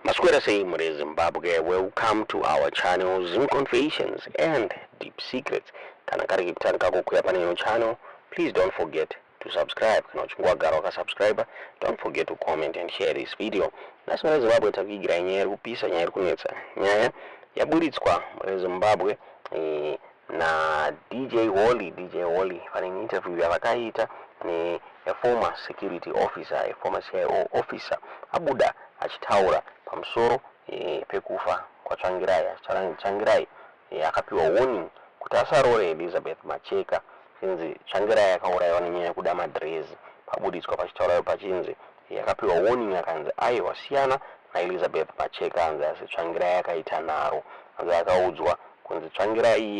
Maswera sei mhuri yeZimbabwe, welcome to our channel Zim Confessions and Deep Secrets. Kana kari kekutanga kukuya pane ino channel, please don't forget to subscribe. Kana uchinge wagara wakasubscribe, don't forget to comment and share this video. Nhasi mhuri yeZimbabwe takuigirai nyaya iri kupisa, nyaya iri kunetsa, nyaya yaburitswa mhuri yeZimbabwe eh, na DJ Holly. DJ Holly pane interview yavakaita ne a former security officer, a former CIO officer abuda achitaura pamusoro eh, pekufa kwaTsvangirai. Achitaura Tsvangirai eh, akapiwa warning kuti asarore Elizabeth Macheka, chinzi Tsvangirai akaurayiwa nenyaya yekuda madhirezi. Pabuditswa pachitaura pachinzi eh, akapiwa warning akanzi aiwa, siyana naElizabeth Macheka, anzi asi Tsvangirai akaita nharo, anzi akaudzwa kunzi Tsvangirai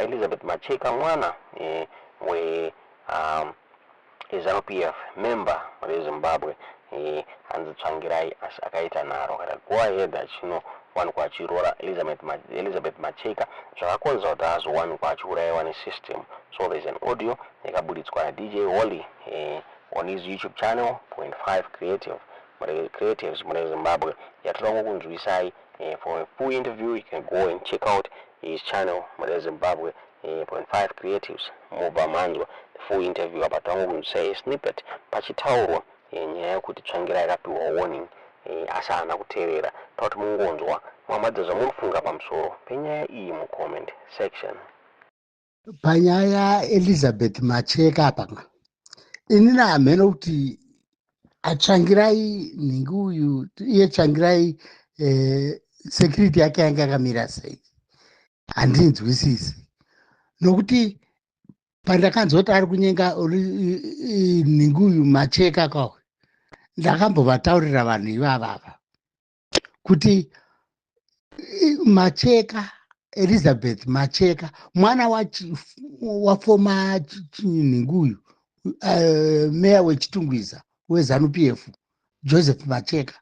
Elizabeth Macheka mwana eh, we ZANU PF member reZimbabwe eh, hanzi Tsvangirai asi akaita nharo akati go ahead achinowanikwa achiroora Elizabeth Macheka, zvakakonzera kuti azowanikwa achiurayiwa nesystem. So there's an audio yakaburitswa naDJ Holly eh, on his YouTube channel Point 5 Creative Creatives mune Zimbabwe yatoda kunzwisai eh, for a full interview you can go and check out his channel mune Zimbabwe eh, Point 5 Creatives, mobva manzwa the full interview. Apa tangokunzwisai snippet pachitaurwa eh, nyaya yekuti Tsvangirai akapiwa warning eh, asi haana kuteerera. Takuti mungonzwa mamadza zvamuri pamusoro penyaya iyi mucomment section. Panyaya Elizabeth Macheka apa, inini hamheno kuti aTsvangirai nhingi uyu iye Tsvangirai eh, security yake yanga yakamira sei, handinzwisisi, nokuti pandakanzwa kuti ari kunyenga nhingi uyu Macheka kwawe, ndakambovataurira vanhu ivavava kuti Macheka, Elizabeth Macheka, mwana waformer nhingi uyu meya weChitungwiza weZANU PF Joseph Macheka,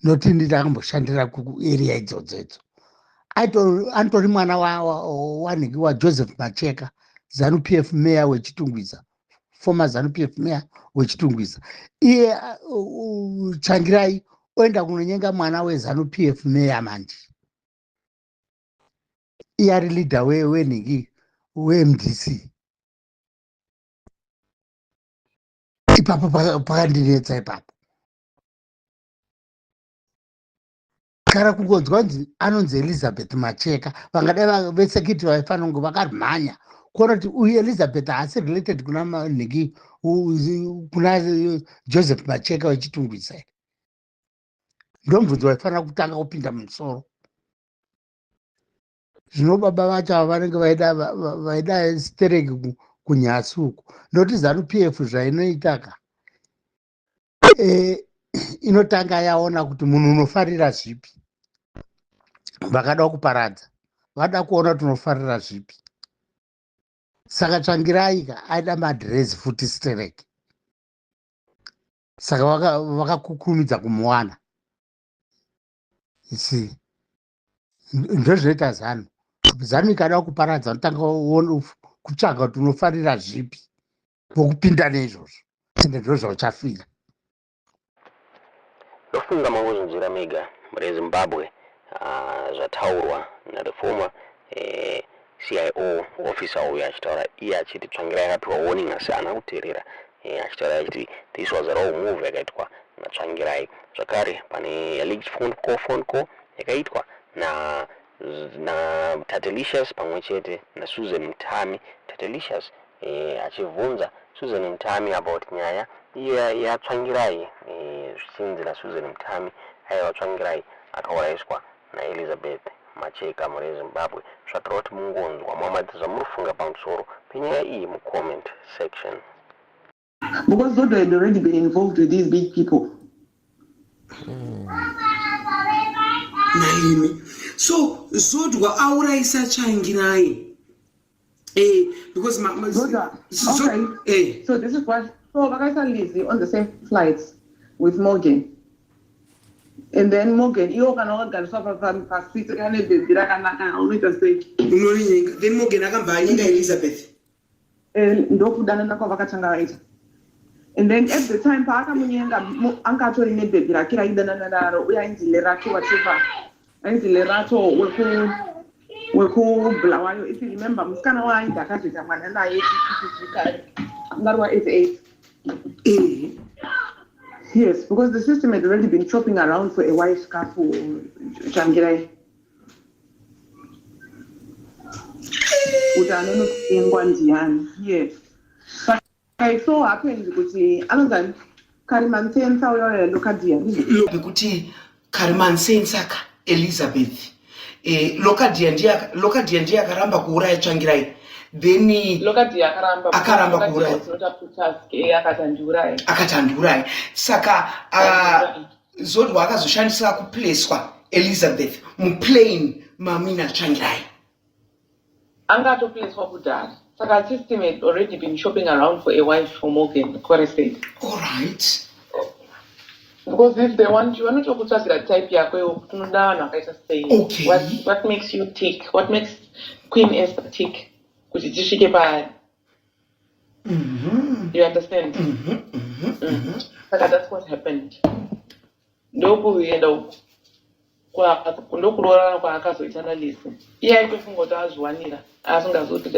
noti ndakamboshandira kuarea idzodzo idzo, anotori mwana wanhingi waJoseph Macheka, ZANU PF meya weChitungwiza, former ZANU PF meya weChitungwiza. Iye Tsvangirai oenda kunonyenga mwana weZANU PF meya, manje iye ari leader wenhingi weMDC. Ipapo pakandinetsa ipapo. Kana kungonzwa kunzi anonzi Elizabeth Macheka, vangadai vesecurity vaifanira kunge vakamhanya kuona kuti uyu Elizabeth haasi related kuna nhingi, kuna Joseph Macheka weChitungwiza here. Ndomubvunzo waifanira kutanga kupinda mumusoro. Zvino baba vacho ava vanenge vaida stereki kunyasi uku, nokuti ZANU PF zvainoita ka e, inotanga yaona kuti munhu unofarira zvipi. Vakada kuparadza, vada kuona kuti unofarira zvipi. Saka Tsvangirai ka aida madhirezi futi stereki, saka vakakukurumidza kumuwana. See, ndozvinoita ZANU. ZANU ikada kuparadza, unotanga kutsvaga kuti unofarira zvipi, vokupinda neizvozvo, ende ndo zvauchafira. Ndofunga mangozvinzwira mega mune Zimbabwe zvataurwa nathe former eh, CIO officer uyu achitaura iye achiti Tsvangirai akapiwa warning asi haana kuteerera eh, achitaura achiti this was a wrong move yakaitwa naTsvangirai. Zvakare pane leaked phone call yakaitwa na Tatelicious pamwe chete naSusan Mutami. Tatelicious eh, achibvunza Susan Mutami about nyaya iya yaTsvangirai eh, zvichinzi naSusan Mutami aiwa, Tsvangirai akaurayiswa naElizabeth Macheka. Muri Zimbabwe, zvatora kuti mungonzwa mamadzi zvamuri pamusoro penyaya iyi mucomment section. Because Zodwa had already been involved with these big people. Naimi, so Zodwa aurayisa Tsvangirai eh, because Zodwa, okay. Eh. So this is what, so vakaisa Lizzie on the same flights with Morgan. And then Morgan, iwo kana wakagariswa paseat kane bhebhi rakanaka, unoita sei? Unorinyenga. Then Morgan akabva anyenga Elizabeth. Eh, ndokudanana kwavakatanga vaita. And then at the time paakamunyenga, anga atori nebhebhi rake raidanana naro, uye ainzi Lerato, whatever, ainzi Lerato wekuBulawayo, if you remember, musikana waainzi akazoita mwana naye angari wa88. Yes, because the system had already been chopping around for a wife for Tsvangirai, kuti anonotengwa ndiani. Yes, saka it so happened kuti anonzani Karimansensa uya uya Locadia. Pekuti Karimansensa ka Elizabeth, Locadia ndiye akaramba kuuraya Tsvangirai, then Locadia akaramba. Akaramba kuuraya. Was not up to task, akati handiurayi. Akati handiurayi. Saka Zodwa akazoshandisa kupleswa Elizabeth muplane mamina Tsvangirai. Anga atopleswa kudhara, saka system had already been shopping around for a wife for Morgan Correstate. All right. Because if they want you, vanotokutsvagira type yako iwo kuti unoda vanhu vakaita sei. What makes you tick, what makes Queen Esther tick, kuti tisvike paari. You understand? Mhm. Saka that's what happened. Ndokuenda uku ndokuroorana kwaakazoita naLizzy. Iye aitofunga kuti azviwanira, asingazoti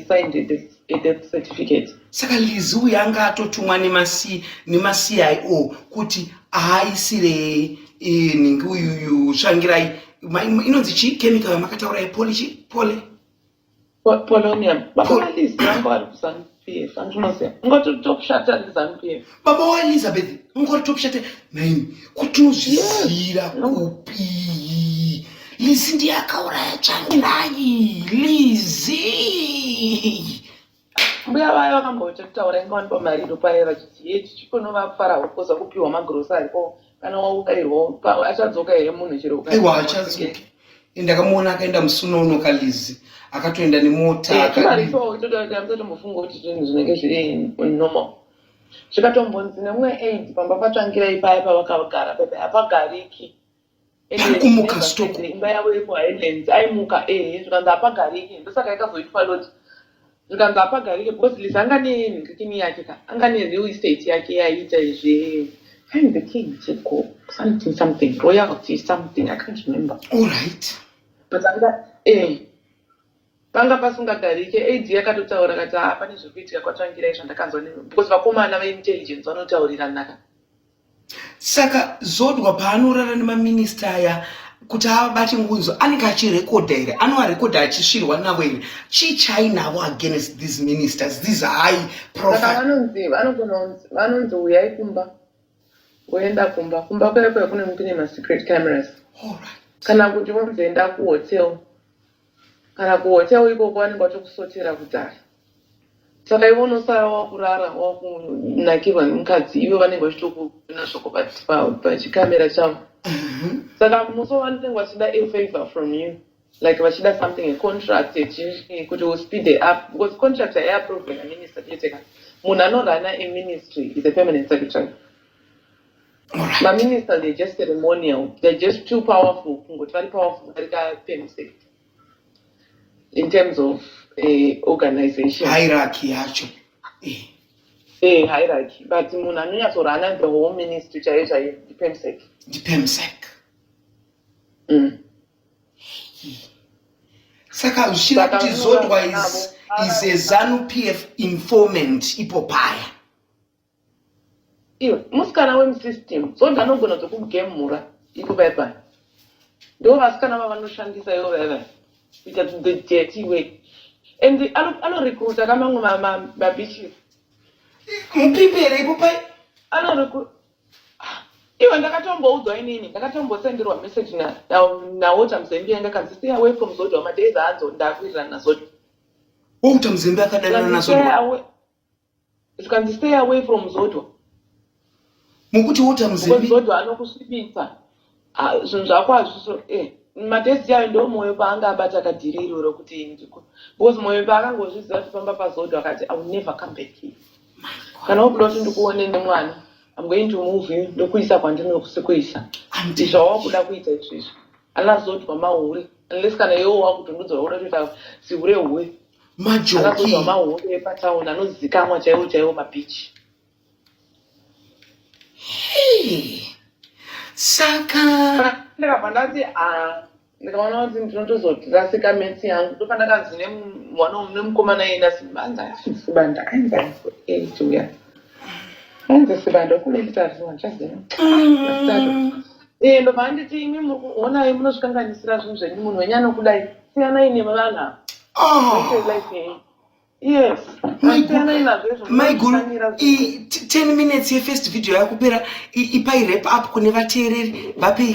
signed a death certificate. Saka Lizzy uyu anga atotumwa nemaCIO kuti aaisire nhingi uyuyu Tsvangirai inonzi chii chemical yamakataura yepolichi pole? Polonium. Baba vaLizzy vanga vari kuZANU PF, andinoziva ungoti top shot ari ZANU PF. Baba waElizabeth ungori top shot naini kuti unozvizivira kupi Lizzy ndiye akauraya Tsvangirai, Lizzy? Mbuya vayo vakambototaura inga wani pamariro paye vachiti ye tichikonovafara koza kupiwa magrosari ko kana waurayirwa achadzoka here munhu chero? Aiwa, achadzoki. Ndakamuona akaenda musuno kaLizzy, akatoenda nemota. Tumariso totomufunga kuti zvinhu zvinenge zviri normal, zvikatombonzi nemumwe aid pamba paTsvangirai paya pavakagara pepe hapagariki. Pari kumuka stoko. Imba yavo yekuHighlands aimuka, ehe, zvikanzi hapagariki, ndosaka yakazoitwa lodge. Zvikanzi hapagariki because Liz anga nenhingikini yake ka, anga nereal estate yake yaiita izve find the king cheko something something royalty something, I can't remember. All right. But anga panga pasingagarike. Aid yakatotaura kati haa, pane zviri kuitika kwaTsvangirai zvandakanzwa because vakomana veintelligence vanotaurirana. Saka Zodwa paanorara nemaminista aya kuti abate ngunzo, anenge achirekodha here? Anoarekodha achisvirwa navo here? Chii chainavo against these ministers, these high Saka profile? Vanonzi vanogononzi vanonzi uyai kumba, voenda kumba. Kumba kuya kuya kune kune masecret cameras. All right. Kana kuti vonzi enda kuhotel, kana kuhotel ikoko vanenge vatokusotera kudhara. Saka iwe unosara wakurara wakunakirwa nemukadzi, ivo vanenge vachitokuona zvoko pachikamera chavo. Saka musi wavanenge vachida a favor from you, like vachida something, a contract echii, kuti uspeed it up, because contract haiaprovwe naminister chete ka. Munhu anorana a ministry is a permanent secretary. All right. Maminister, they're just ceremonial, they're just too powerful, kungoti vari powerful kudarika permsec in terms of organization. Hierarchy yacho. Hierarchy, but munhu anonyatsorana the whole ministry chaiyo chaiyo ndipermsec. Ndipermsec. Saka zvichida Saka kuti unorara Zodwa is, navo. is a ZANU PF informant ipo paya. Iwe musikana wemusystem, Zodwa anogona kutokugemura ipo pai pai. Ndo vasikana vavanoshandisa ivo vai vai kuita the dirty work, and anorecruita kamamwe mabitches. Mupipi here ipo pai? Iwe, ndakatomboudzwa inini, ndakatombosenderwa message naWalter Mzembi, ndakanzi stay away from Zodwa madays aanzo ndakuwirirana naZodwa. Walter Mzembi akadanana naZodwa? Zvikanzi stay away from Zodwa. Mukuti Walter Because Mzembi Zodwa anokusvibisa. Ah, zvinhu zvako hazviso madhesi ayo. Ndo Mwoyo paanga abata kadhiri iroro kuti because Mwoyo paakangozviziva kuti pamba paZodwa, akati, "I will never come back here. Kana wakuda kuti ndikuone nemwana, I'm going to move you, ndokuisa kwandinokusikuisa." Zvawakuda kuita izvizvi anazodwa mahure, unless kana iwo wakutondudza wakuda kuita zihure hure. Majoki. Anazodwa mahure epatauni anozikamwa chaiwo chaiwo mabhichi. Hey. Saka Ndikabva ndati, a, ndikaona kuti ndinotozotirasika metsi yangu. Ndopandakanzi nemwana nemukomana iyena, anzi Sibanda, ainzi age uya, ainzi Sibanda wekumilitary, handichaziva zita. Ndobva anditi, "Imi muri kuonai, munozvikanganisira zvinhu zvenyu. Munhu wenyu anokudai, siyanai nevanhu ava." Oh. Life yenyu, yes. Siyanai nazvo izvo. Maiguru, munozvikanira zvinhu. 10 minutes yefirst video yakupera. Ipai wrap up kune vateereri, vapei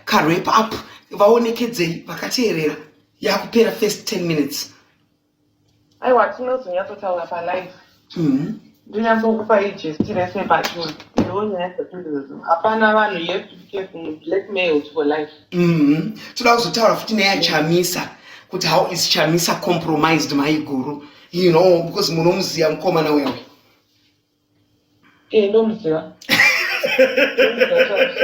ka wrap up, vaonekedzei vakateerera. Yakupera first 10 minutes. Aiwa, tinozonyatsotaura palive. Ndonyatsokupai gist rese, but ndo nyaya dzatiridzo. Hapana vanhu, you have to be careful, blackmailed for life. Toda kuzotaura futi neyaChamisa, kuti how is Chamisa compromised, maiguru, because munomuziva mukomana uyawe. Ndomuziva. Ndomuziva chaizvo.